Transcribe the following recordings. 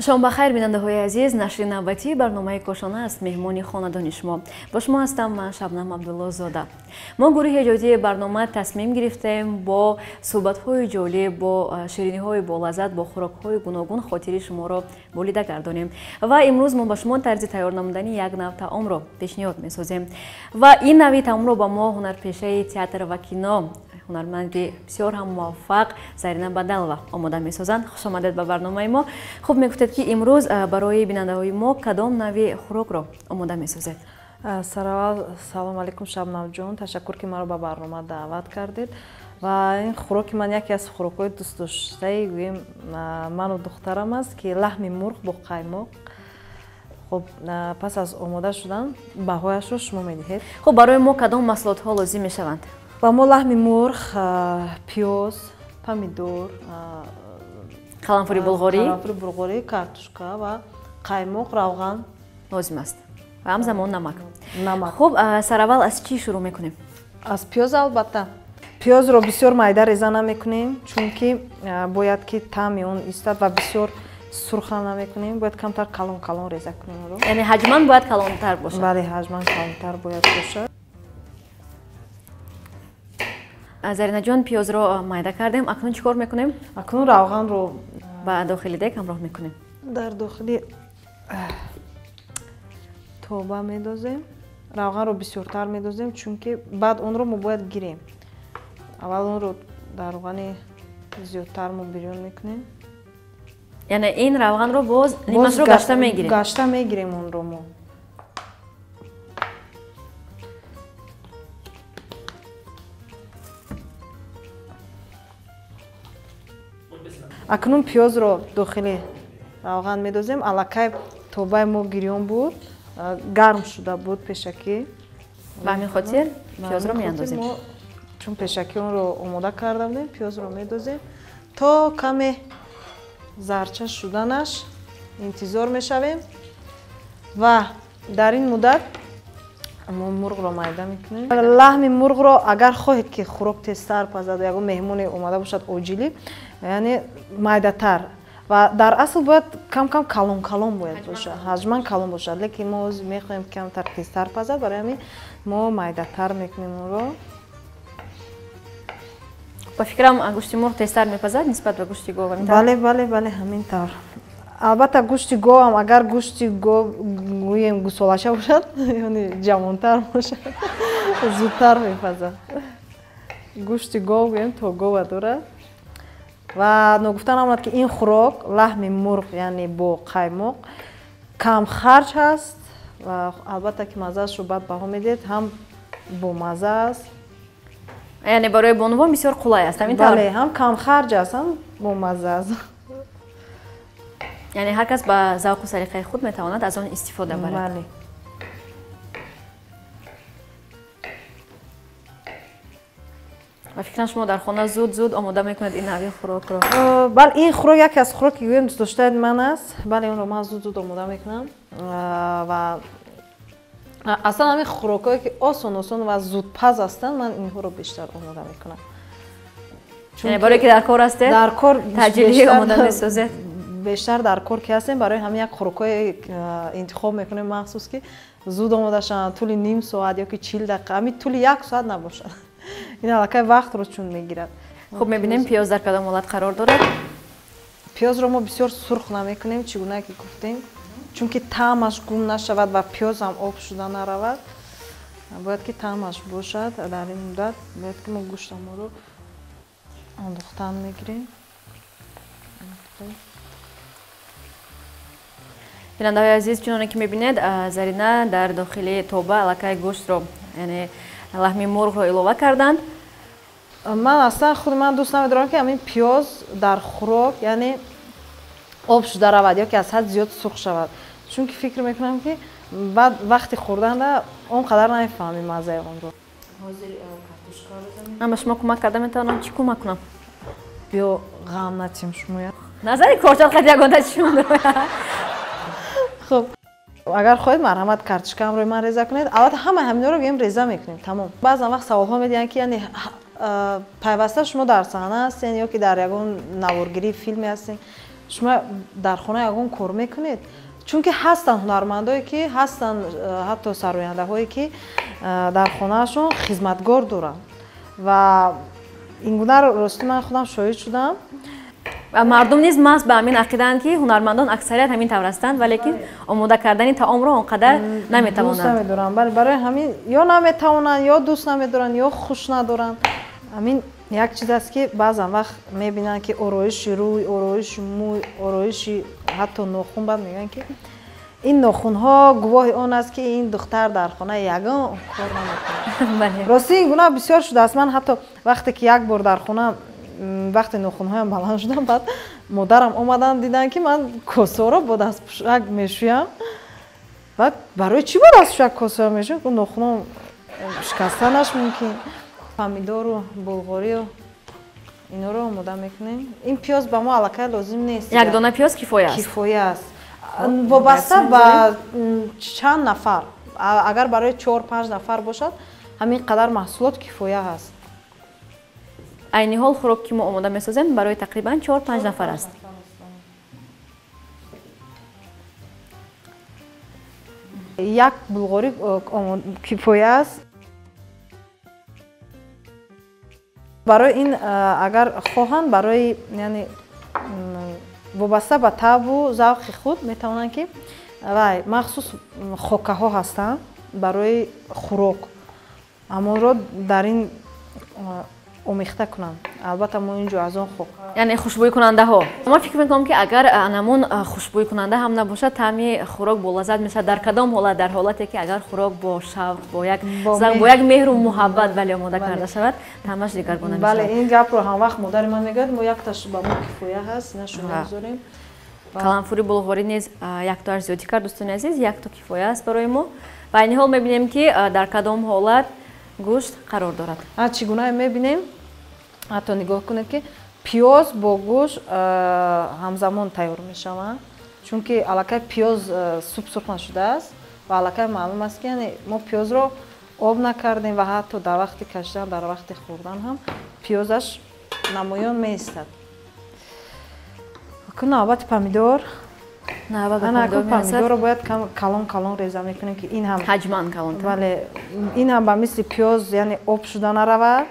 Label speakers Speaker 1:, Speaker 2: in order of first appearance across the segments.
Speaker 1: Шом бахайр, бинандаҳои азиз. Нашри навбатии барномаи Кошона аст меҳмони хонадони шумо. Бо шумо ҳастам ман, Шабнам Абдуллозода. Мо гурӯҳи эҷодии барнома тасмим гирифтем бо суҳбатҳои ҷолиб, бо шириниҳои болаззат, бо хӯрокҳои гуногун хотири шуморо болида гардонем. Ва имрӯз мо ба шумо тарзи тайёр намудани як нав таомро пешниҳод месозем. Ва ин нави таомро ба мо ҳунарпешаи театр ва кино, ҳунарманди бисёр ҳам муваффақ Зарина Бадалова омода месозанд. Хуш омадед ба барномаи мо. Хуб, мегуфтед, ки имрӯз барои бинандаҳои мо кадом нави хӯрокро омода месозед?
Speaker 2: Сараввал салом алейкум, Шабнамҷон. Ташаккур, ки маро ба барнома даъват кардед. Ва ин хӯроки ман яке аз хӯрокҳои дӯстдоштаи, гӯем, ману духтарам аст, ки лаҳми мурғ бо қаймоқ. Хуб, пас аз омода шудан баҳояшро шумо медиҳед.
Speaker 1: Хуб, барои мо кадом маҳсулотҳо лозим мешаванд?
Speaker 2: Ба мо лаҳми мурғ, пиёз, помидор,
Speaker 1: қаламфури булғорӣ,
Speaker 2: қаламфури булғорӣ, картошка ва қаймоқ, равған
Speaker 1: лозим аст ва ҳамзамон намак.
Speaker 2: Намак.
Speaker 1: Хуб, сараввал аз чӣ шурӯъ мекунем?
Speaker 2: Аз пиёз, албатта. Пиёзро бисёр майда реза намекунем, чунки бояд ки таъми он истад, ва бисёр сурхам намекунем, бояд камтар калон калон реза кунем онро.
Speaker 1: Яъне ҳаҷман бояд калонтар бошад?
Speaker 2: Бале, ҳаҷман калонтар бояд бошад.
Speaker 1: Заринаҷон, пиёзро майда кардем, акнун чӣ кор мекунем?
Speaker 2: Акнун равғанро
Speaker 1: ба дохили дек ҳамроҳ мекунем.
Speaker 2: Дар дохили тоба медозем. Равғанро бисёртар медозем, чунки баъд онро мо бояд гирем. Аввал онро дар равғани зиёдтар мо бирён мекунем.
Speaker 1: Яъне ин равғанро боз нимашро гашта мегирем?
Speaker 2: Гашта мегирем онро мо. Акнун пиёзро дохили равған медозем. Аллакай тобаи мо гирён буд, гарм шуда буд пешакӣ.
Speaker 1: Ба ҳамин хотир пиёзро меандозем.
Speaker 2: Чун пешакӣ онро омода карда будем, пиёзро медозем. То каме зарча шуданаш интизор мешавем ва дар ин муддат мо мурғро майда мекунем. Лаҳми мурғро агар хоҳед, ки хӯрок тезтар пазад, ягон меҳмоне омада бошад оҷилӣ, яъне майдатар, ва дар асл бояд кам-кам калон калон бояд бошад, ҳаҷман калон бошад, лекин мо мехоҳем камтар тезтар пазад, барои ҳамин мо майдатар мекунем онро.
Speaker 1: Ба фикрам, гӯшти мурғ тезтар мепазад нисбат ба гӯшти гов.
Speaker 2: Бале, бале, бале, ҳамин тавр. Албатта, гӯшти говам, агар гӯшти гов, гӯем, гусолаша бошад, яъне ҷавонтар бошад, зудтар мепазад. Гӯшти гов, гӯем, то гова дорад. Ва ногуфта намонад, ки ин хӯрок, лаҳми мурғ, яъне бо қаймоқ, камхарҷ ҳаст ва албатта ки маззаашро баъд баҳо медиҳед, ҳам бомазза аст.
Speaker 1: Яъне барои бонувон бисёр қулай аст, ҳамин тавр?
Speaker 2: Бале, ҳам камхарҷ аст, ҳам бомазза аст.
Speaker 1: Яъне ҳар кас ба завқу салиқаи худ метавонад аз он истифода барад.
Speaker 2: Бале.
Speaker 1: Ба фикрам, шумо дар хона зуд зуд омода мекунед ин нави хӯрокро.
Speaker 2: Бале, ин хӯрок яке аз хӯроки, гӯем, дӯстдоштаи ман аст. Бале, онро ман зуд зуд омода мекунам. Ва аслан ҳамин хӯрокҳое, ки осон осон ва зудпаз ҳастанд, ман инҳоро бештар омода мекунам.
Speaker 1: Яъне барое ки дар кор ҳастед,
Speaker 2: дар кор
Speaker 1: таъҷилӣ омода месозед?
Speaker 2: Бештар дар кор ки ҳастем, барои ҳамин як хӯрокҳое интихоб мекунем махсус, ки зуд омода шаванд, тӯли ним соат ё ки 40 дақиқа, ҳамин тӯли як соат набошад. Ин аллакай вақтро чун мегирад.
Speaker 1: Хуб, мебинем, пиёз дар кадом ҳолат қарор дорад.
Speaker 2: Пиёзро мо бисёр сурх намекунем, чӣ гунае ки гуфтем, чунки таъмаш гум нашавад ва пиёзам об шуда наравад, бояд ки таъмаш бошад. Дар ин муддат бояд ки мо гӯштаморо андохтан мегирем.
Speaker 1: Бинандаҳои азиз, чуноне ки мебинед, Зарина дар дохили тоба аллакай гӯштро, яъне лаҳми мурғро илова карданд.
Speaker 2: Ман аслан худ ман дӯст намедорам, ки ҳамин пиёз дар хӯрок, яъне об шуда равад ё ки аз ҳад зиёд сурх шавад, чунки фикр мекунам, ки баъд вақти хӯрданда он қадар намефаҳмӣ маззаи онро.
Speaker 1: Ман ба шумо кӯмак карда метавонам? Чӣ кӯмак кунам?
Speaker 2: Биё, ғам натим шумоя.
Speaker 1: Назари корчат қад ягонта чӣ.
Speaker 2: Хуб, агар хоҳед, марҳамат, картошкаамро ман реза кунед. Албатта, ҳамаи ҳаминҳоро гӯем, реза мекунем, тамом. Баъзан вақт саволҳо медиҳанд, ки яъне пайваста шумо дар саҳна ҳастен ё ки дар ягон наворгирии филме ҳастен. Шумо дар хона ягон кор мекунед? Чунки ҳастанд ҳунармандое ки ҳастанд, ҳатто сарояндаҳое ки дар хонаашон хизматгор доранд ва ин гуна рости ман худам шоҳид шудам.
Speaker 1: Ва мардум низ маҳз ба ҳамин ақидаанд, ки ҳунармандон аксарият ҳамин тавр ҳастанд, валекин омода кардани таомро он қадар наметавонанд.
Speaker 2: Дӯст намедоранд. Бале, барои ҳамин ё наметавонанд, ё дӯст намедоранд, ё хуш надоранд. Ҳамин як чиз аст, ки баъзан вақт мебинанд, ки ороиши рӯй, ороиши мӯй, ороиши ҳатто нохун, баъд мегӯянд, ки ин нохунҳо гувоҳи он аст, ки ин духтар дар хона ягон кор намекунад. Рости ин гуна бисёр шудааст. Ман ҳатто вақте ки як бор дар хона вақте нохунҳоям баланд шудам, баъд модарам омаданд, диданд, ки ман косаро бо дастпӯшак мешӯям. Баъд барои чӣ бо дастпӯшак косаро мешӯям? Нохунам шикастанаш мумкин. Помидору булғорию инҳоро омода мекунем. Ин пиёз ба мо аллакай лозим нест.
Speaker 1: Як дона пиёз кифоя аст.
Speaker 2: Кифоя аст. Вобаста ба чанд нафар. Агар барои 4-5 нафар бошад, ҳамин қадар маҳсулот кифоя аст.
Speaker 1: Айни ҳол хӯрок, ки мо омода месозем, барои тақрибан 4-5 нафар аст.
Speaker 2: Як булғорӣ кифоя аст. Барои ин агар хоҳанд, барои яъне вобаста ба табу завқи худ метавонанд, ки вай махсус хокаҳо ҳастанд барои хӯрок, ҳамонро дар ин омехта кунанд. Албатта мо ин ҷо аз он хок,
Speaker 1: яъне хушбӯйкунандаҳо. Ман фикр мекунам, ки агар анамун хушбӯйкунанда ҳам набошад, таъми хӯрок болаззат мешавад. Дар кадом ҳолат? Дар ҳолате ки агар хӯрок бо шавқ, бо як завқ, бо як меҳру муҳаббат вале омода карда шавад, таъмаш дигаргуна мешавад.
Speaker 2: Бале, ин гапро ҳамвақт модари ман мегӯяд, мо якташ ба мо кифоя ҳаст, инашу мегузорем.
Speaker 1: Каламфури булғорӣ низ яктоаш зиёдӣ кард, дӯстони азиз, якто кифоя аст барои мо. Ва айни ҳол мебинем, ки дар кадом ҳолат гӯшт қарор дорад.
Speaker 2: Чӣ гуна мебинем? Ҳатто нигоҳ кунед, ки пиёз бо гӯшт ҳамзамон тайёр мешаванд, чунки аллакай пиёз суб сурх нашудааст ва аллакай маълум аст, ки яъне мо пиёзро об накардем ва ҳатто дар вақти кашидан, дар вақти хӯрдан ҳам пиёзаш намоён меистад. Акун навбати помидор. Помидорро бояд калон калон реза мекунем, ки ин ҳам
Speaker 1: ҳаҷман калон.
Speaker 2: Бале, ин ҳам ба мисли пиёз яъне об шуда наравад.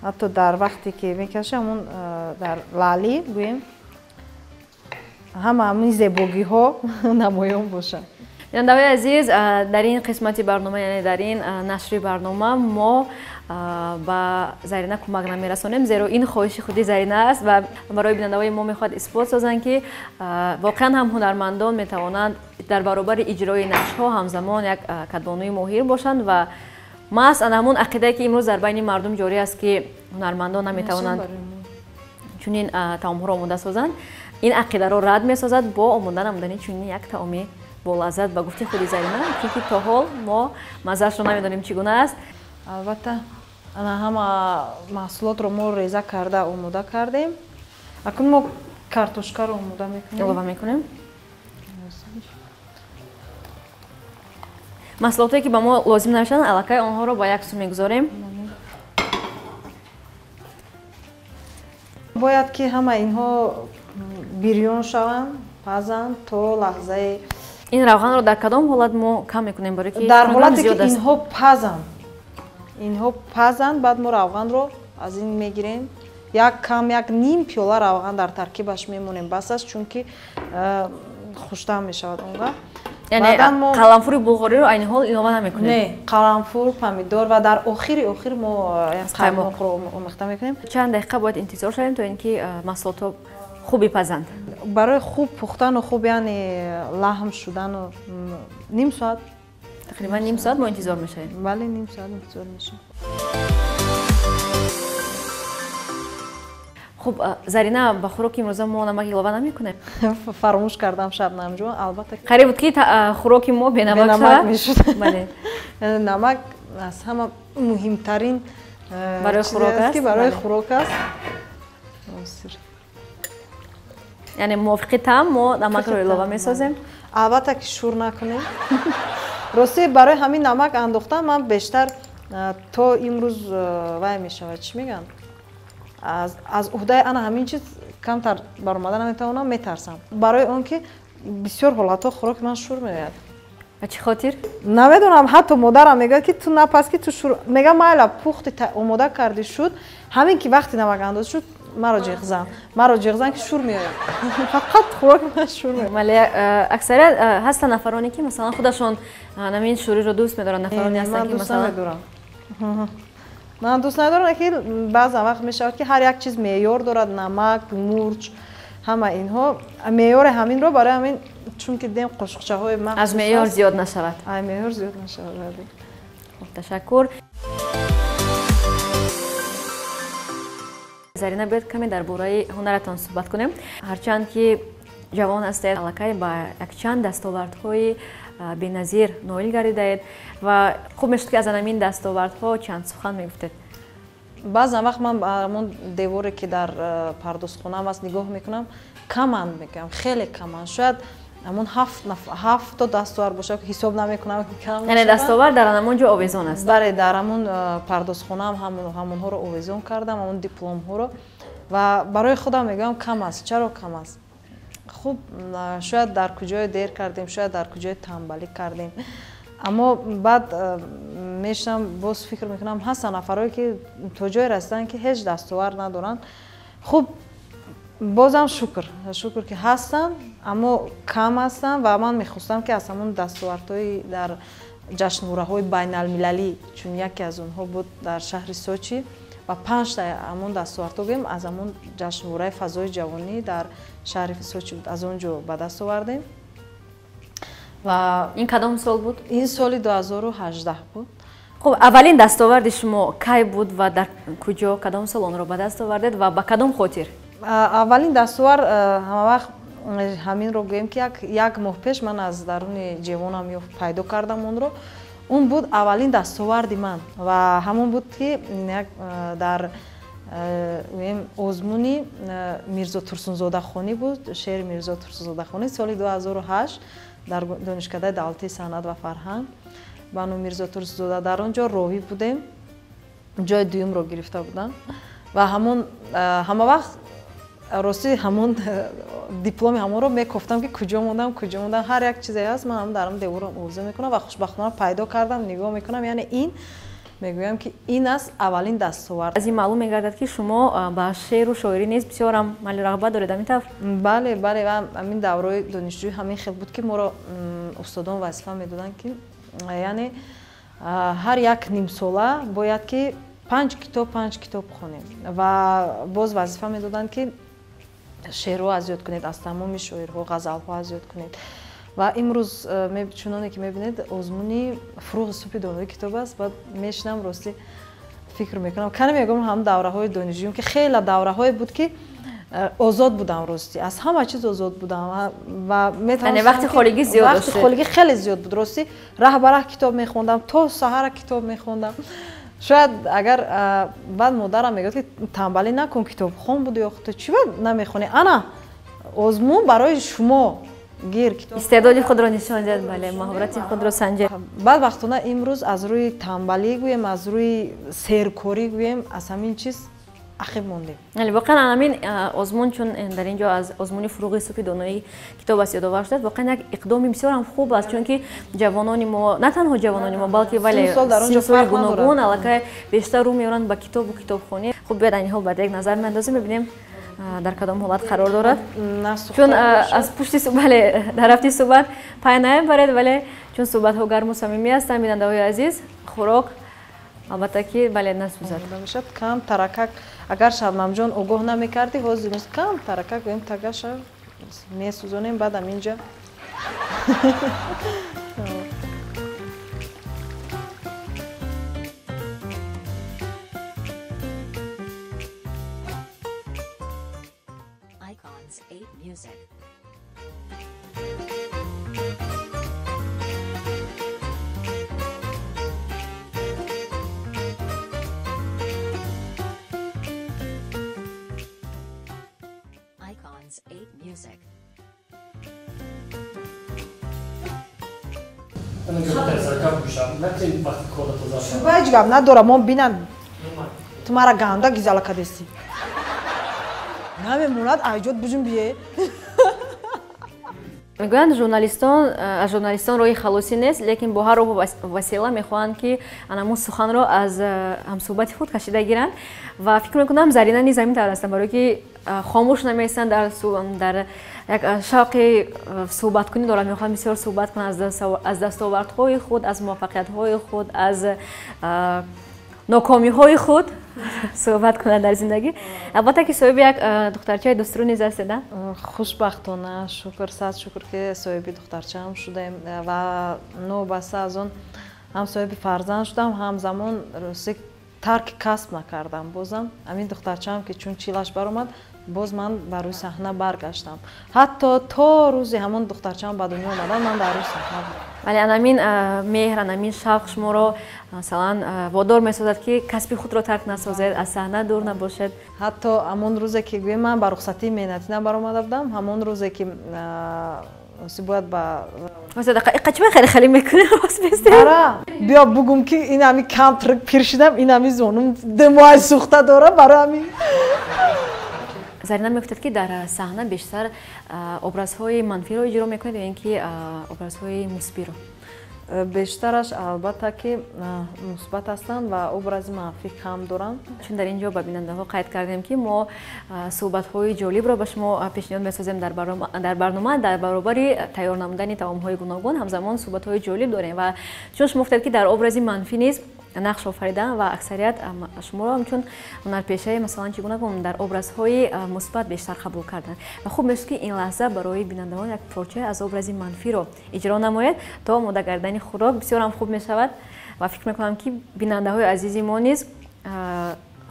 Speaker 2: Ҳатто дар вақте ки мекашем, ҳамон дар лаъли гӯем, ҳама ҳамин зебогиҳо намоён бошад.
Speaker 1: Бинандаҳои азиз, дар ин қисмати барнома, яъне дар ин нашри барнома мо ба Зарина кӯмак намерасонем, зеро ин хоҳиши худи Зарина аст ва барои бинандаҳои мо мехоҳад исбот созанд, ки воқеан ҳам ҳунармандон метавонанд дар баробари иҷрои нақшҳо ҳамзамон як кадбонуи моҳир бошанд. Ва маҳз ана ҳамон ақидае, ки имрӯз дар байни мардум ҷорӣ аст, ки ҳунармандон наметавонанд чунин таомҳоро омода созанд, ин ақидаро рад месозад бо омода намудани чунин як таоми болаззат ба гуфти худи Зарина, чунки то ҳол мо маззаашро намедонем чӣ гуна аст.
Speaker 2: Албатта ана ҳама маҳсулотро мо реза карда омода кардем. Акун мо картошкаро омода мекунем,
Speaker 1: илова мекунем. Маҳсулотое, ки ба мо лозим намешаванд, аллакай онҳоро ба як су мегузорем.
Speaker 2: Бояд ки ҳама инҳо бирён шаванд, пазанд то лаҳзаи.
Speaker 1: Ин равғанро дар кадом ҳолат мо кам мекунем, барои ки
Speaker 2: дар ҳолате ки инҳо пазанд, инҳо пазанд, баъд мо равғанро аз ин мегирем. Як кам, як ним пиёла равған дар таркибаш мемонем, бас аст, чунки хуштаъм мешавад он вақт.
Speaker 1: Яъне қаламфури булғориро айни ҳол илова намекунем?
Speaker 2: Не, қаламфур, помидор ва дар охири охир мо қаймоқро омехта мекунем.
Speaker 1: Чанд дақиқа бояд интизор шавем, то ин ки маҳсулотҳо хуб бипазанд?
Speaker 2: Барои хуб пухтану хуб, яъне лаҳм шудану ним соат.
Speaker 1: Тақрибан ним соат мо интизор мешавем?
Speaker 2: Бале, ним соат интизор мешавем.
Speaker 1: Хуб, Зарина, ба хӯроки имрӯза мо намак илова намекунем?
Speaker 2: Фаромӯш кардам, Шабнамҷон, албатта.
Speaker 1: Қариб буд, ки хӯроки мо бенамак шавад.
Speaker 2: Мешуд.
Speaker 1: Бале.
Speaker 2: Намак аз ҳама муҳимтарин
Speaker 1: барои хӯрок аст.
Speaker 2: Ки барои хӯрок аст.
Speaker 1: Яъне мувофиқи таъм мо намакро илова месозем.
Speaker 2: Албатта ки шур накунем. Рости барои ҳамин намак андохтан ман бештар то имрӯз вай мешавад, чӣ мегӯянд, аз уҳдаи ана ҳамин чиз Камтар баромада наметавонам, метарсам. Барои он ки бисёр ҳолатҳо хӯроки ман шур меояд.
Speaker 1: Ба чӣ хотир?
Speaker 2: Намедонам, ҳатто модарам мегӯяд, ки ту напас, ки ту шур. Мегӯям, майла, пухти омода кардӣ шуд, ҳамин ки вақти намакандоз шуд, маро ҷиғ зан. Маро ҷиғ зан, ки шур меояд. Фақат хӯроки ман шур меояд.
Speaker 1: Вале аксарият ҳастанд нафароне, ки масалан худашон ҳамин шӯриро дӯст медоранд, нафароне ҳастанд, ки масалан
Speaker 2: ман дӯст надорам, ки баъзан вақт мешавад, ки ҳар як чиз меъёр дорад, намак, мурч, ҳама инҳо меъёри ҳаминро барои ҳамин, чунки дем қошуқчаҳои махсус
Speaker 1: аз меъёр зиёд нашавад.
Speaker 2: Аз меъёр зиёд нашавад.
Speaker 1: Хуб, ташаккур. Зарина, биёед каме дар бораи ҳунаратон суҳбат кунем. Ҳарчанд ки ҷавон ҳастед, аллакай ба якчанд дастовардҳои беназир ноил гардидаед ва хуб мешуд, ки аз ҳамин дастовардҳо чанд сухан мегуфтед.
Speaker 2: Баъзан вақт ман ба ҳамон деворе, ки дар пардозхонаам аст, нигоҳ мекунам, каманд мегӯям, хеле каманд. Шояд ҳамон ҳафто дастовард бошад, ки ҳисоб намекунам, ки кам.
Speaker 1: Яъне дастовард дар ҳамон ҷо овезон аст?
Speaker 2: Бале, дар ҳамон пардозхонаам ҳамонҳоро овезон кардам, ҳамон дипломҳоро, ва барои худам мегӯям, кам аст. Чаро кам аст? Хуб, шояд дар куҷое дер кардем, шояд дар куҷое танбалӣ кардем. Аммо баъд мешинам, боз фикр мекунам, ҳастанд нафарое, ки то ҷое расиданд, ки ҳеҷ дастовард надоранд. Хуб, бозам шукр, шукр, ки ҳастанд, аммо кам ҳастанд, ва ман мехостам, ки аз ҳамон дастовардҳои дар ҷашнвораҳои байналмилалӣ, чун яке аз онҳо буд дар шаҳри Сочи, ва панҷта ҳамон дастовардҳо гӯем, аз ҳамон ҷашнвораи фазои ҷавонӣ дар шаҳри Сочи буд, аз он ҷо ба даст овардем. Ва
Speaker 1: ин кадом сол буд?
Speaker 2: Ин соли 2018 буд.
Speaker 1: Хуб, аввалин дастоварди шумо кай буд ва дар куҷо, кадом сол онро ба даст овардед ва ба кадом хотир?
Speaker 2: Аввалин дастовард, ҳамавақт ҳаминро гӯем, ки як моҳ пеш ман аз даруни ҷевонам пайдо кардам онро. Он буд аввалин дастоварди ман ва ҳамон буд, ки дар гӯем озмуни Мирзо Турсунзодахонӣ буд, шеъри Мирзо Турсунзодахонӣ соли 2008 дар Донишкадаи давлатии санъат ва фарҳанг ба номи Мирзо Турсунзода, дар он ҷо ровӣ будем, ҷои дуюмро гирифта будам ва ҳамон ҳама вақт рости ҳамон дипломи ҳамонро мекофтам, ки куҷо мондам, куҷо мондам. Ҳар як чизе ҳаст, ман ҳам дар ҳам деворам орзу мекунам ва хушбахтона пайдо кардам, нигоҳ мекунам. Яъне ин мегӯям, ки ин аст аввалин дастовард.
Speaker 1: Аз ин маълум мегардад, ки шумо ба шеъру шоирӣ низ бисёрам майли рағбат доред, ҳамин тавр?
Speaker 2: Бале, бале, ва ҳамин давраи донишҷӯӣ ҳамин хел буд, ки моро устодон вазифа медоданд, ки яъне ҳар як нимсола бояд ки панҷ китоб, панҷ китоб хонем, ва боз вазифа медоданд, ки шеърҳо аз ёд кунед, аз тамоми шоирҳо ғазалҳо аз ёд кунед. Ва имрӯз, чуноне ки мебинед, озмуни фурӯғи субҳи донои китоб аст. Баъд мешинам, ростӣ фикр мекунам, кане мегӯям, ҳам давраҳои донишҷӯем, ки хеле давраҳое буд, ки озод будам, ростӣ аз ҳама чиз озод будам ва
Speaker 1: метавонистам, вақти холигӣ зиёд
Speaker 2: вақти холигӣ хеле зиёд буд. Ростӣ раҳ ба раҳ китоб мехондам, то саҳара китоб мехондам. Шояд агар баъд модарам мегӯяд, ки танбалӣ накун, китобхон буди, ё ту чӣ намехонӣ, ана озмун барои шумо, гир китоб,
Speaker 1: истеъдоди худро нишон диҳад, бале, маҳорати худро санҷед.
Speaker 2: Бадбахтона имрӯз аз рӯи танбалӣ гӯем, аз рӯи серкорӣ гӯем, аз ҳамин чиз ақиб мондем.
Speaker 1: Яъне воқеан ҳамин озмун, чун дар ин ҷо аз озмуни фурӯғи субҳи донои китоб аст ёдовар шудад, воқеан як иқдоми бисёрам хуб аст, чунки ҷавонони мо, на танҳо ҷавонони мо, балки вале синсоли гуногун аллакай бештар рӯ меоранд ба китобу китобхонӣ. Хуб, биёед айни ҳол ба як назар меандозем, мебинем дар кадом ҳолат қарор дорад. Чун аз пушти, бале, дар рафти суҳбат пай намебаред, вале чун суҳбатҳо гарму самимӣ ҳастанд, бинандаҳои азиз, хӯрок албатта ки, бале, насӯзад.
Speaker 2: Кам таракак, агар Шабнамҷон огоҳ намекардӣ, ҳозир кам таракак гӯем, тагаша месӯзонем, баъд ҳаминҷа.
Speaker 3: Icons 8 Music. Icons 8 Music.
Speaker 2: Ҳеҷ гап надорам, мо бинанд, ту мара ганда гизала кадестӣ. Намемонад айҷод буҷум бие.
Speaker 1: Мегӯянд журналистон аз журналистон роҳи халосӣ нест, лекин бо ҳар роҳу васила мехоҳанд ки анамун суханро аз ҳамсӯҳбати худ кашида гиранд ва фикр мекунам Зарина низ ҳамин тавр ҳастанд, барое ки хомӯш намеистанд, дар як шавқи суҳбаткунӣ доранд, мехоҳанд бисёр суҳбат кунанд аз дастовардҳои худ, аз муваффақиятҳои худ, аз нокомиҳои худ суҳбат кунанд дар зиндагӣ. Албатта ки соҳиби як духтарчаи дӯстрӯ низ ҳастед, а?
Speaker 2: Хушбахтона, шукр, сад шукр ки соҳиби духтарчаам шудаем ва новобаста аз он ҳам соҳиби фарзанд шудам, ҳамзамон рости тарки касб накардам. Бозам ҳамин духтарчаам ки чун чилаш баромад, боз ман ба рӯи саҳна баргаштам. Ҳатто то рӯзи ҳамон духтарчаам ба дунё омадан ман дар рӯи саҳна будам.
Speaker 1: Вале анамин меҳр, анамин шавқ шуморо масалан водор месозад ки касби худро тарк насозед, аз саҳна дур набошед.
Speaker 2: Ҳатто ҳамон рӯзе ки гӯем ман ба рухсатии меҳнатӣ набаромада будам, ҳамон рӯзе ки бояд ба
Speaker 1: қачма хеле хеле мекунӣ, рост бистед?
Speaker 2: Ара, биё бугум ки ин ҳами камтр пир шудам, ин ҳами зонум димои сӯхта дора барои ҳамин.
Speaker 1: Зарина мегуфтад ки дар саҳна бештар образҳои манфиро иҷро мекунед ё ин ки образҳои мусбиро?
Speaker 2: Бештараш албатта ки мусбат ҳастанд ва образи манфӣ кам доранд.
Speaker 1: Чун дар ин ҷо ба бинандаҳо қайд кардем ки мо суҳбатҳои ҷолибро ба шумо пешниҳод месозем дар барнома, дар баробари тайёр намудани таомҳои гуногун ҳамзамон суҳбатҳои ҷолиб дорем ва чун шумо гуфтед ки дар образи манфӣ низ нақш офаридан ва аксарият шуморо ҳамчун ҳунарпешаи масалан чӣ гуна гум дар образҳои мусбат бештар қабул карданд ва хуб мешуд ки ин лаҳза барои бинандагон як порча аз образи манфиро иҷро намояд то омода гардани хӯрок бисёр ҳам хуб мешавад ва фикр мекунам ки бинандаҳои азизи мо низ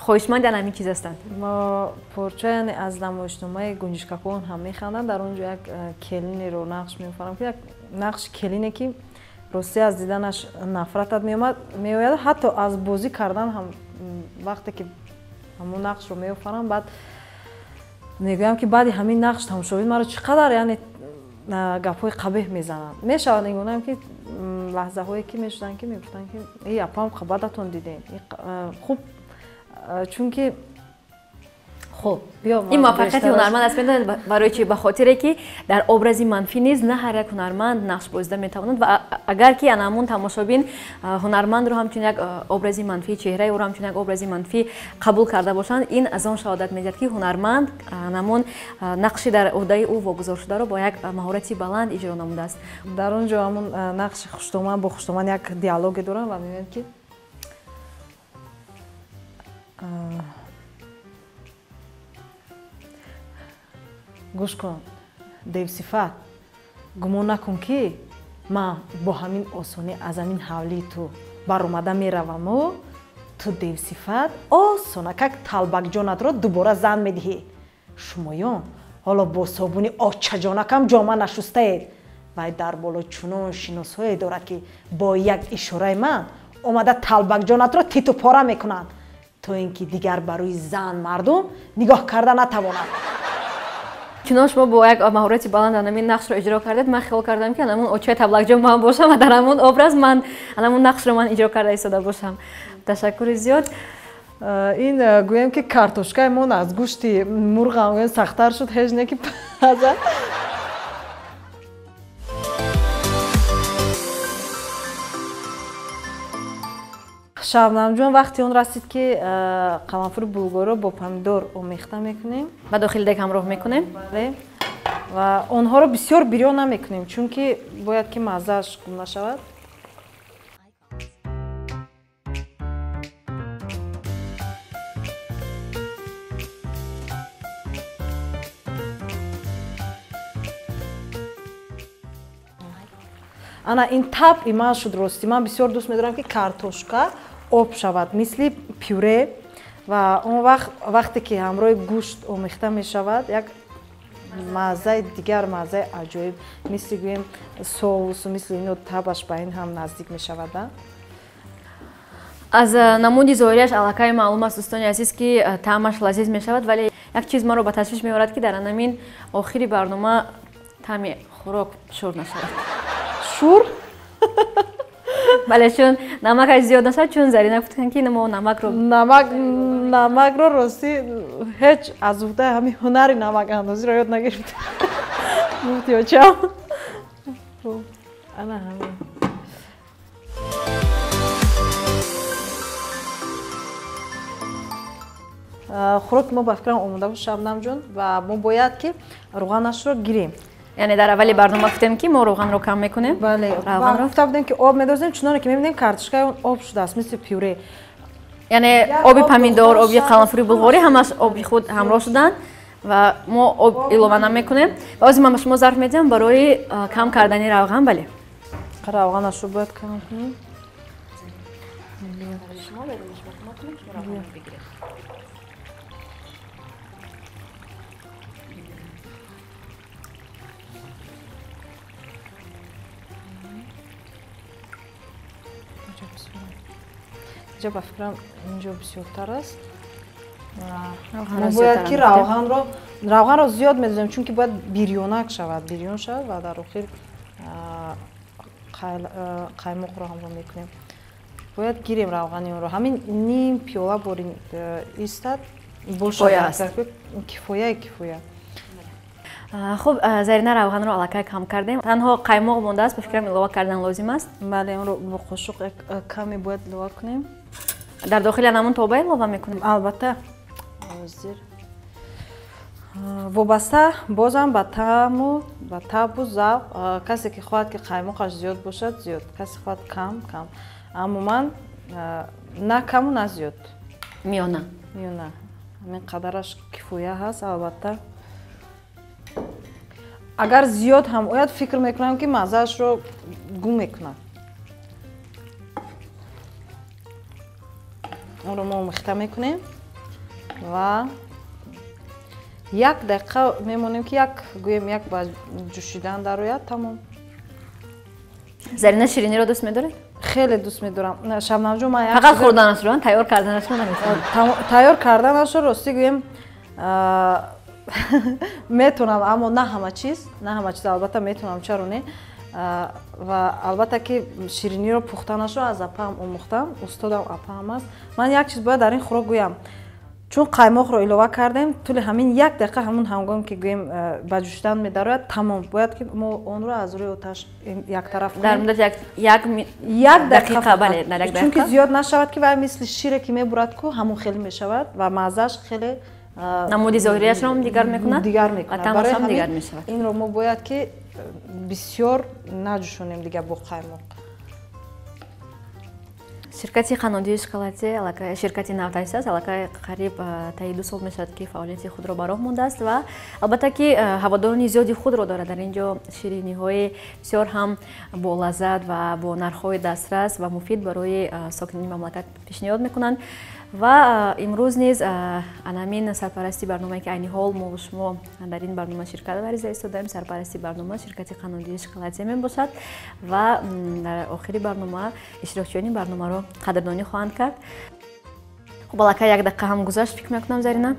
Speaker 1: хоҳишманди ан ҳамин чиз ҳастанд.
Speaker 2: Мо порча яъне аз намоишномаи гунҷишкакон ҳам механданд. Дар он ҷо як келинеро нақш меофарам ки як нақши келине ки рости аз диданаш нафратат меояд, ҳатто аз бозӣ кардан ҳам вақте ки ҳамон нақшро меофарам, баъд мегӯям ки баъди ҳамин нақш тамошобин маро чӣ қадар яъне гапҳои қабеҳ мезананд. Мешавад ин гунаам ки лаҳзаҳое ки мешуданд ки мегуфтанд ки эй апам бадатон дидем. Хуб, чунки хуб
Speaker 1: ин муваффақияти ҳунарманд аст. Медонед барои чи? Ба хотире ки дар образи манфӣ низ на ҳар як ҳунарманд нақш бозида метавонад ва агар ки анамун тамошобин ҳунармандро ҳамчун як образи манфӣ, чеҳраи ӯро ҳамчун як образи манфӣ қабул карда бошанд, ин аз он шаҳодат медиҳад ки ҳунарманд анамун нақши дар ӯҳдаи ӯ вогузоршударо бо як маҳорати баланд иҷро намудааст.
Speaker 2: Дар он ҷо ҳамун нақши хуштоман бо хуштоман як диалоге дорам ва мегӯянд ки гӯш кун, девсифат, гумон накун ки ман бо ҳамин осонӣ аз ҳамин ҳавлии ту баромада мераваму ту девсифат осона как талбакҷонатро дубора зан медиҳӣ. Шумоён ҳоло бо собуни очаҷонакам ҷома нашустаед. Вай дар боло чунон шиносҳое дорад ки бо як ишораи ман омада талбакҷонатро титу пора мекунанд, то ин ки дигар барои зан мардум нигоҳ карда натавонанд.
Speaker 1: Чунон шумо бо як маҳорати баланд анамин нақшро иҷро кардед, ман хиёл кардам ки анамун очаи таблакҷон ман бошам ва дар ҳамун образ ман анамун нақшро ман иҷро карда истода бошам. Ташаккури зиёд.
Speaker 2: Ин гӯем ки картошкаи мон аз гӯшти мурғам гӯем сахттар шуд, ҳеҷ не ки пазад. Шабнамҷон, вақти он расид ки қаламфури булгорро бо помидор омехта мекунем.
Speaker 1: Ба дохили дег ҳамроҳ мекунем?
Speaker 2: Бале. Ва онҳоро бисёр бирён намекунем, чунки бояд ки маззааш хуб нашавад. Ана ин табъи ман шуд рости. Ман бисёр дӯст медорам ки картошка об шавад, мисли пюре, ва он вақт вақте ки ҳамроҳи гӯшт омехта мешавад, як маззаи дигар, маззаи аҷоиб, мисли гӯем соусу мисли ино табаш ба ин ҳам наздик мешавад.
Speaker 1: Аз намуди зоҳирияш аллакай маълум аст, дӯстони азиз, ки таъмаш лазиз мешавад, вале як чиз маро ба ташвиш меорад ки дар анамин охири барнома таъми хӯрок шур нашавад.
Speaker 2: Шур?
Speaker 1: Бале, чун намакаш зиёд нашавад, чун Зарина гуфтанд ки мо намакро
Speaker 2: намак Намакро ростӣ ҳеҷ аз уҳдаи ҳамин ҳунари намакандозиро ёд нагирифтам. Гуфти очам. Ана ҳамин. Хӯроки мо ба фикрам омода буд, Шабнамҷон, ва мо бояд ки равғанашро гирем.
Speaker 1: Яъне дар аввали барнома гуфтем ки мо равғанро кам мекунем.
Speaker 2: Бале, гуфта будем ки об медозем, чуноне ки мебинем картошкаи он об шудааст, мисли пюре.
Speaker 1: Яъне оби помидор, оби қаламфури булғорӣ ҳамаш оби худ ҳамроҳ шуданд ва мо об илова намекунем. Ва ҳозир ман ба шумо зарф медиҳам барои кам кардани равған. Бале,
Speaker 2: равғанашро бояд кам кунем. Инҷо ба фикрам инҷо бисёртар аст. Мо бояд ки равғанро зиёд медозем, чунки бояд бирёнак шавад, бирён шавад ва дар охир қаймоқро ҳамроҳ мекунем. Бояд гирем равғани онро. Ҳамин ним пиёла бори истад бошад, кифоя кифоя.
Speaker 1: Хуб, Зарина, равғанро аллакай кам кардем. Танҳо қаймоқ мондааст, ба фикрам илова кардан лозим аст.
Speaker 2: Бале, онро бо қошуқ каме бояд илова кунем.
Speaker 1: Дар дохили ҳамон тоба илова мекунем?
Speaker 2: Албатта. Ҳозир вобаста бозам ба таъму ба табу завқ. Касе ки хоҳад ки қаймоқаш зиёд бошад, зиёд, касе хоҳад кам, кам. Аммо ман на каму на зиёд.
Speaker 1: Миёна.
Speaker 2: Миёна. Ҳамин қадараш кифоя ҳаст, албатта. Агар зиёд ҳам ояд, фикр мекунам ки маззаашро гум мекунад. Онро мо омехта мекунем ва як дақиқа мемонем ки як гӯем як ба ҷӯшидан дарояд, тамом.
Speaker 1: Зарина, шириниро дӯст медоред?
Speaker 2: Хеле дӯст медорам. Шабнамҷон, ман
Speaker 1: фақат хӯрданашро, тайёр карданашро наметавонам.
Speaker 2: Тайёр карданашро ростӣ гӯем метавонам, аммо на ҳама чиз, на ҳама чиз албатта метавонам, чаро не. Ва албатта ки шириниро пухтанашро аз апаам омӯхтам, устодам апаам аст. Ман як чиз бояд дар ин хӯрок гӯям. Чун қаймоқро илова кардем, тӯли ҳамин як дақиқа ҳамун ҳангом ки гӯем ба ҷӯшидан медарояд, тамом. Бояд ки мо онро аз рӯи оташ яктараф кунем.
Speaker 1: Дар муддати як дақиқа, бале, дар як дақиқа.
Speaker 2: Чунки зиёд нашавад ки вай мисли шире ки мебурад ку, ҳамун хеле мешавад ва маззааш хеле
Speaker 1: намуди зоҳирияшро ҳам дигар мекунад,
Speaker 2: дигар мекунад
Speaker 1: ва таъмаш ҳам дигар мешавад.
Speaker 2: Инро мо бояд ки бисёр наҷӯшонем дигар бо қаймоқ.
Speaker 1: Ширкати қаннодии шоколаде аллакай ширкати навтаъсис аст, аллакай қариб таи 2 сол мешавад ки фаъолияти худро ба роҳ мондааст ва албатта ки ҳаводорони зиёди худро дорад. Дар ин ҷо шириниҳои бисёр ҳам бо лаззат ва бо нархҳои дастрас ва муфид барои сокинони мамлакат пешниҳод мекунанд. Ва имрӯз низ анамин сарпарасти барномае ки айни ҳол мо шумо дар ин барнома ширкат варзида истодаем, сарпарасти барнома ширкати қаннодии шоколаде мебошад ва дар охири барнома иштирокчиёни барномаро қадрдонӣ хоҳанд кард. Хуб, аллакай як дақиқа ҳам гузашт, фикр мекунам, Зарина.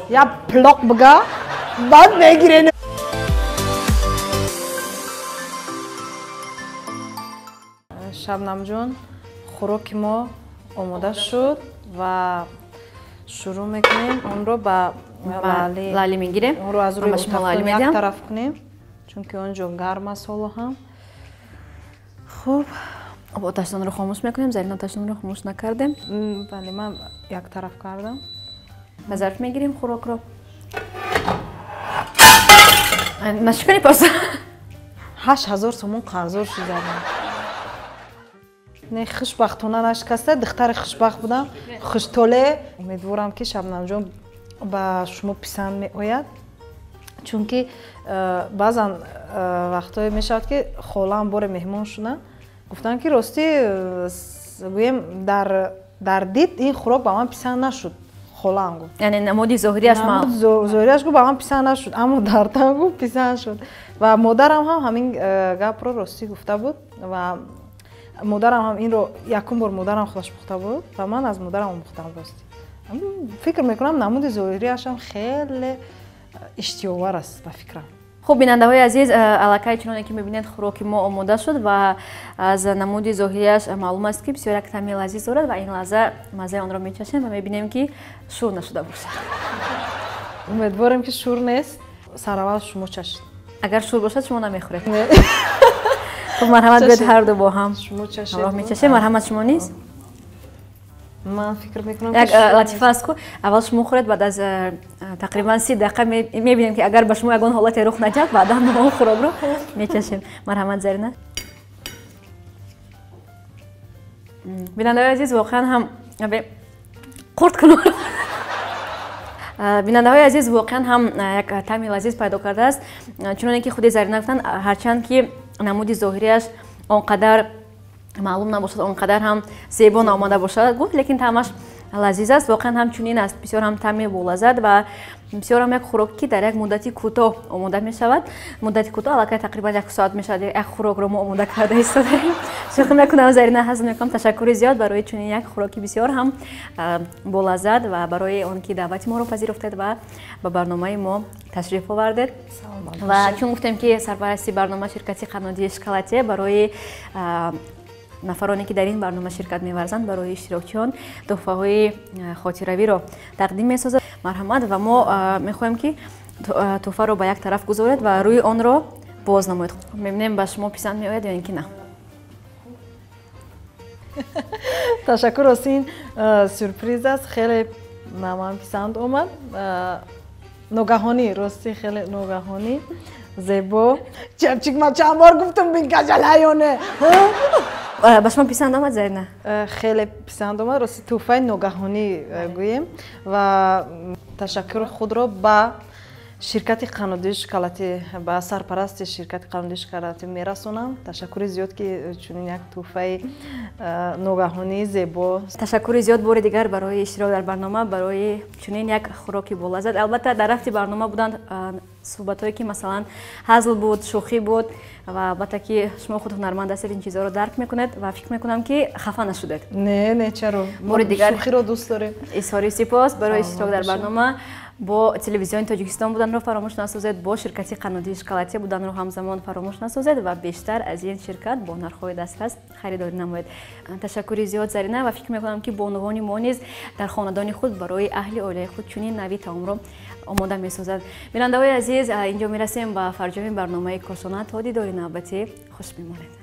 Speaker 2: Я плоқ бага, баъд мегирен. Шабнамҷон, хӯроки мо омода шуд ва шурӯъ мекунем онро ба
Speaker 1: лали мегирем.
Speaker 2: Онро аз рӯи отафтон як тараф кунем, чунки он ҷо гарм аст ҳоло ҳам. Хуб,
Speaker 1: оташдонро хомӯш мекунем. Зарина, оташдонро хомӯш накардем.
Speaker 2: Бале, ман як тараф кардам.
Speaker 1: Ба зарф мегирем хӯрокро. Нашикани пас.
Speaker 2: 8000 сомон қарздор шудам. Не, хушбахтона нашикаста, духтари хушбахт будам, хуштоле. Умедворам ки Шабнамҷон ба шумо писанд меояд, чунки баъзан вақтҳое мешавад ки холаам боре меҳмон шуданд, гуфтанд ки ростӣ гӯем дар дид ин хӯрок ба ман писанд нашуд. Холаам гуфт.
Speaker 1: Яъне намуди зоҳириаш
Speaker 2: зоҳириаш гуфт ба ман писанд нашуд, аммо дар тан гуфт писанд шуд. Ва модарам ҳам ҳамин гапро ростӣ гуфта буд ва модарам ҳам инро якум бор модарам худаш пухта буд ва ман аз модарам омӯхтам ростӣ. Фикр мекунам намуди зоҳириашам хеле иштиёвар аст ба фикрам.
Speaker 1: Хуб, бинандаҳои азиз, аллакай чуноне ки мебинед, хӯроки мо омода шуд ва аз намуди зоҳирияш маълум аст, ки бисёр як таъми лазиз дорад ва ин лаҳза маззаи онро мечашем ва мебинем, ки шур нашуда бошад.
Speaker 2: Умедворем, ки шур нест. Сараввал шумо чашед.
Speaker 1: Агар шур бошад, шумо намехӯред. Хуб, марҳамат, биёед ҳарду бо ҳам
Speaker 2: шумо чашед.
Speaker 1: Ҳамроҳ мечашем. Марҳамат, шумо низ.
Speaker 2: Ман фикр мекунам,
Speaker 1: як латифа аст ку: аввал шумо хӯред, баъд аз тақрибан 30 дақиқа мебинем, ки агар ба шумо ягон ҳолате рух надиҳад, баъдан мо он хӯрокро мечашем. Марҳамат, Зарина. Бинандаҳои азиз, воқеан ҳам қурт кун. Бинандаҳои азиз, воқеан ҳам як таъми лазиз пайдо кардааст. Чуноне ки худи Зарина гуфтанд, ҳарчанд ки намуди зоҳирияш он қадар маълум набошад, он қадар ҳам зебо наомада бошад, гуфт, лекин таъмаш лазиз аст. Воқеан ҳам чунин аст, бисёр ҳам таъми болаззат ва бисёр ҳам як хӯроке, ки дар як муддати кӯтоҳ омода мешавад. Муддати кӯтоҳ аллакай тақрибан як соат мешавад, як хӯрокро мо омода карда истодаем. Шӯхӣ мекунам, Зарина, ҳазл мекунам. Ташаккури зиёд барои чунин як хӯроки бисёр ҳам болаззат ва барои он ки даъвати моро пазируфтед ва ба барномаи мо ташриф овардед. Ва чун гуфтем, ки сарпарасти барнома ширкати қаннодии Шоколатие, барои нафароне, ки дар ин барнома ширкат меварзанд, барои иштирокчиён тӯҳфаҳои хотиравиро тақдим месозад. Марҳамат, ва мо мехоҳем, ки тӯҳфаро ба як тараф гузоред ва рӯи онро боз намоед. Мебинем, ба шумо писанд меояд ё ин ки на.
Speaker 2: Ташаккур, рости ин сюрприз аст, хеле ба ман писанд омад. Ногаҳонӣ, рости хеле ногаҳонӣ, зебо. Чепчик, ман чанд бор гуфтам, бин каҷалҳаёне.
Speaker 1: Ба шумо писанд омад, Зарина?
Speaker 2: Хеле писанд омад, рости тӯҳфаи ногаҳонӣ гӯем ва ташаккури худро ба ширкати қаннодии шоколадӣ, ба сарпарасти ширкати қаннодии шоколадӣ мерасонам. Ташаккури зиёд, ки чунин як тӯҳфаи ногаҳонии зебо.
Speaker 1: Ташаккури зиёд бори дигар барои иштирок дар барнома, барои чунин як хӯроки болаззат. Албатта, дар рафти барнома буданд суҳбатҳое, ки масалан ҳазл буд, шӯхӣ буд ва албатта, ки шумо худ ҳунарманд ҳастед, ин чизҳоро дарк мекунед ва фикр мекунам, ки хафа нашудед.
Speaker 2: Не, не, чаро?
Speaker 1: Бори дигар
Speaker 2: шӯхиро дӯст дорем.
Speaker 1: Изҳори сипос барои иштирок дар барнома. Бо телевизиони Тоҷикистон буданро фаромӯш насозед, бо ширкати қаннодии Шоколадия буданро ҳамзамон фаромӯш насозед ва бештар аз ин ширкат бо нархҳои дастрас харидорӣ намоед. Ташаккури зиёд, Зарина, ва фикр мекунам, ки бонувони мо низ дар хонадони худ барои аҳли оилаи худ чунин нави таомро омода месозад. Бинандаҳои азиз, инҷо мерасем ба фарҷоми барномаи Кошона. То дидори навбатӣ хуш бимонед.